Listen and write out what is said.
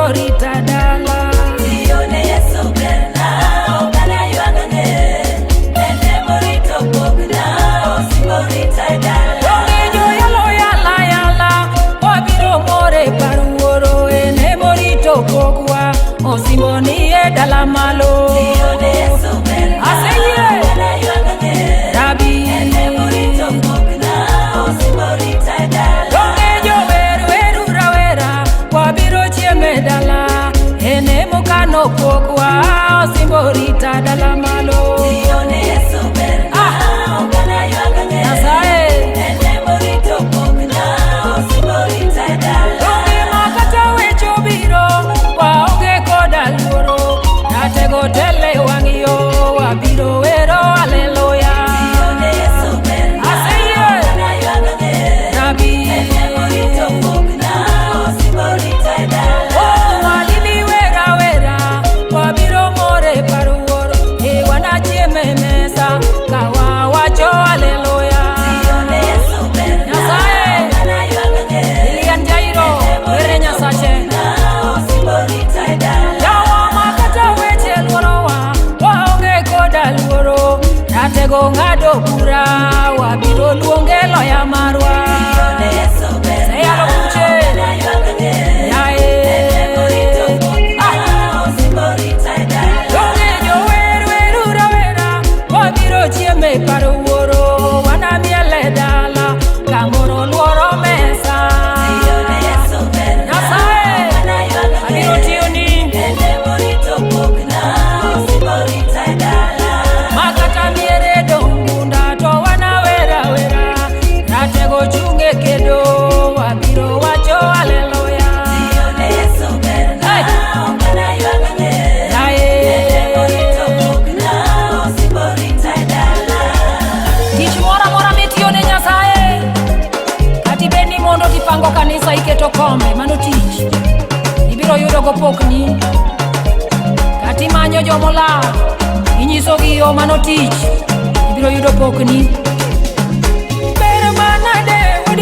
orita dala. Tiyone Yesu berna, ok anaywag ang'e. En emorito pokna, osimbo orita e dala. Donge joyalo yala yala, wabiro mor e par wuoro, en emorito pokwa, osimbo ni e dala malo. Tiyone Yesu berna, Aseyie. ok anaywag ang'e. Rabi. En emorito pokna, osimbo orita e dala. Donge jower weru rawera, wabiro chiemo e dala, en emokano pokwa, osimbo orita dala malo. Tiyone Yesu berna, Ah. ok anaywag ang'e. Nyasaye. En emorito pokna, osimbo orita e dala. Donge makata weche obiro, waonge koda luoro, ratego tele wang' yo, wabiro wero haleluya. Tiyone Yesu berna, Aseyie. ok anaywag ang'e. Rabi. En emorito pokna, osimbo orita e dala. Oh, walili wera wera, wabiro mor e par wuoro, e wanachiem e mesa, ka wawacho haleluya. Tiyone Yesu berna, Nyasaye. ok anaywag ang'e. Lilian Jairo, were Nyasache. Osimbo orita e dala. Jawa makata weche luorowa, waonge koda luoro, ratego ng'ado bura, wabiro luonge loya marwa. Tiyone Yesu berna, Seyalo buche. ok anaywag ang'e. Yaye. En emorito pokna, Ah. osimbo orita e dala. Donge jower weru rawera, wabiro chiemo e par wuoro, wanamiel e dala, kamoro luoro mesa. Tiyone Yesu berna, Nyasaye. ok anaywag ang'e. Abiro tiyoni. En emorito pokna, osimbo orita e dala. Makata miere dongunda to wanawera wera, ratego chung' e kedo, wabiro wacho haleluya. Tiyone Yesu berna, Hey. ok anaywag ang'e. Yaye. En emorito pokna, osimbo orita e dala. Tich moro amora mitiyo ne Nyasaye, kata ibed ni mondo tipango kanisa iketo kombe, mano tich ibiro yudo go pokni. Kata imanyo jomolal, inyisogi yo, mano tich ibiro yudo pokni. Ber manade wuod.